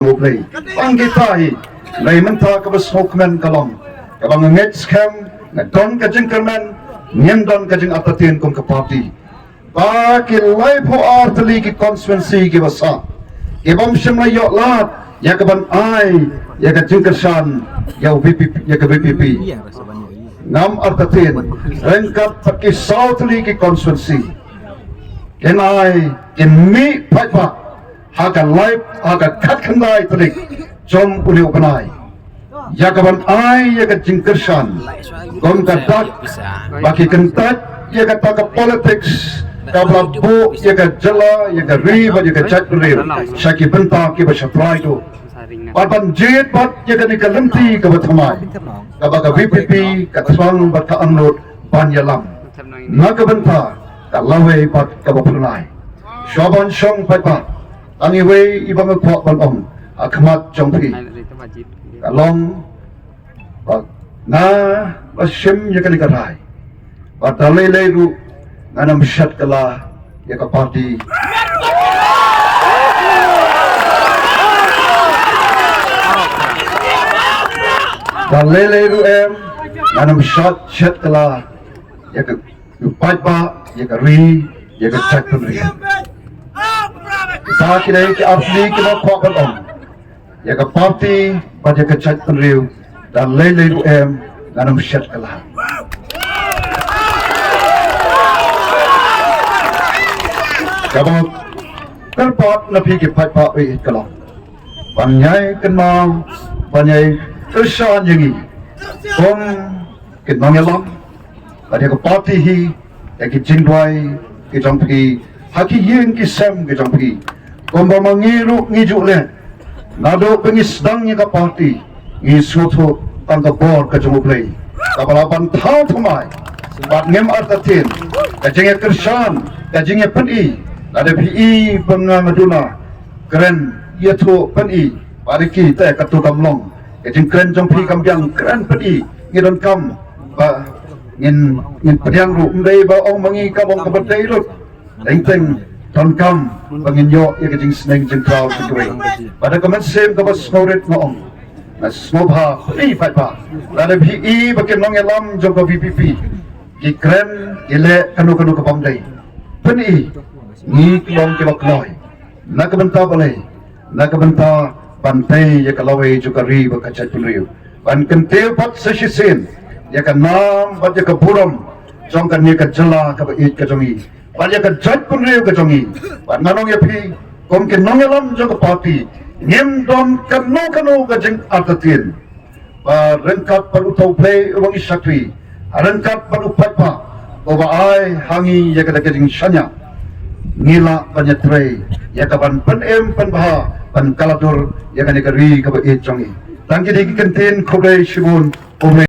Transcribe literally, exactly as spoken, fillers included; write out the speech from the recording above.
U Blei. Tang kita hi, hynrei mynta kaba sngewkmen ka long, kaba nga ngeit skhem, nga don ka jingkyrmen, ngim don ka jingartatien kum ka party. Ba ki laiphew ar tylli ki constituency kiba sah, ki bym shym la ïoh lad ïa ka ban ai ïa ka jingkyrshan ïa u V P P, ïa ka V P P. Ngam artatien, ryngkat pat ki saw tylli ki constituency, kin ai, kin mih paidbah ha ka laip, ha ka khatkhyndai tarik jong une u bnai, ïa ka ban ai ïa ka jingkyrshan kum ka dak ba ki kyntait ïa kata ka politics kaba la buh ïa ka jylla, ïa ka ri bad ïa ka jaitbynriew sha ki bynta kiba sha trai duh. Bad ban jied bad ïa kane ka lynti kaba thymmai, kaba ka V P P ka thrang bad ka angnud ban ïalam na ka bynta ka lawei bad kaba phyrnai. Shuwa ban shong paidbah, tang iwei i ba nga kwah ban ong ha khmat jong phi ka long ba nga la shim ïa kane ka rai, ba da lei lei ruh ngan ym shet kylla ïa ka party. Da lei lei ruh em, ngan ym shet, shet kylla ïa ka, ïa ka paidbah, ïa ka ri, ïa ka jaitbynriew. Kita ki dei ki artylli kiba kwah ban ong ïa ka party bad ïa ka jaitbynriew, da lei lei ruh em, ngan ym shet kylla. Kaba kyrpad na phi ki paidbah, eh, ka long ban ïai kynmaw, ban ïai kyrshan ïa ngi kum ki nongïalam bad ïa ka party hi, ïa ki jingduwai ki jong phi ha ki ïing ki sem ki jong phi. Kumba ma ngi ruh ngi ju leh, naduh ba ngi sdang ïa ka party, ngi sngewthuh tang ka bor ka jong U Blei kaba la ban thaw thymmai. Bad ngim artatien ka jingïakyrshan, ka jingïapyni, lada phi i ba nga nga duna, kren, ïathuh, pyni. Bad ki te katto kam long, ka jingkren jong phi kam biang, kren, pyni. Ngi donkam ba ngin, ngin pdiang ruh, ym dei ba ong ma ngi ka long kaba dei lut. Teng teng donkam ba ngin ïoh ïa ka jingsneng jingkraw jong kiwei. Bad ha ka mynsiem kaba sngewrit nga ong, nga sngewbha, pyni paidbah, lada phi i ba ki nongïalam jong ka V P P ki kren, ki leh kano kano ka bym dei, pyni. Ngi ki long kiba kloi na ka bynta balei? Na ka bynta ban tei ïa ka lawei jong ka ri bad ka jaitbynriew, ban kyntiew pat sa shisien ïa ka nam bad ïa ka burom jong kane ka jylla kaba ïeit ka jong ngi bad ïa ka jaitbynriew ka jong ngi. Bad nga ong ïa phi, kum ki nongïalam jong ka party, ngim don kano kano ka jingartatien. Ba ryngkat bad uta U Blei uba ngi shakri, ryngkat bad u paidbah uba ai ha ngi ïa kata ka jingshaniah, ngi lah ban ïatrei ïa ka ban pynim pynbha, ban kylla dur ïa kane ka ri kaba ïeit jong ngi. Tang kine ki kyntien, khublei shibun, khublei.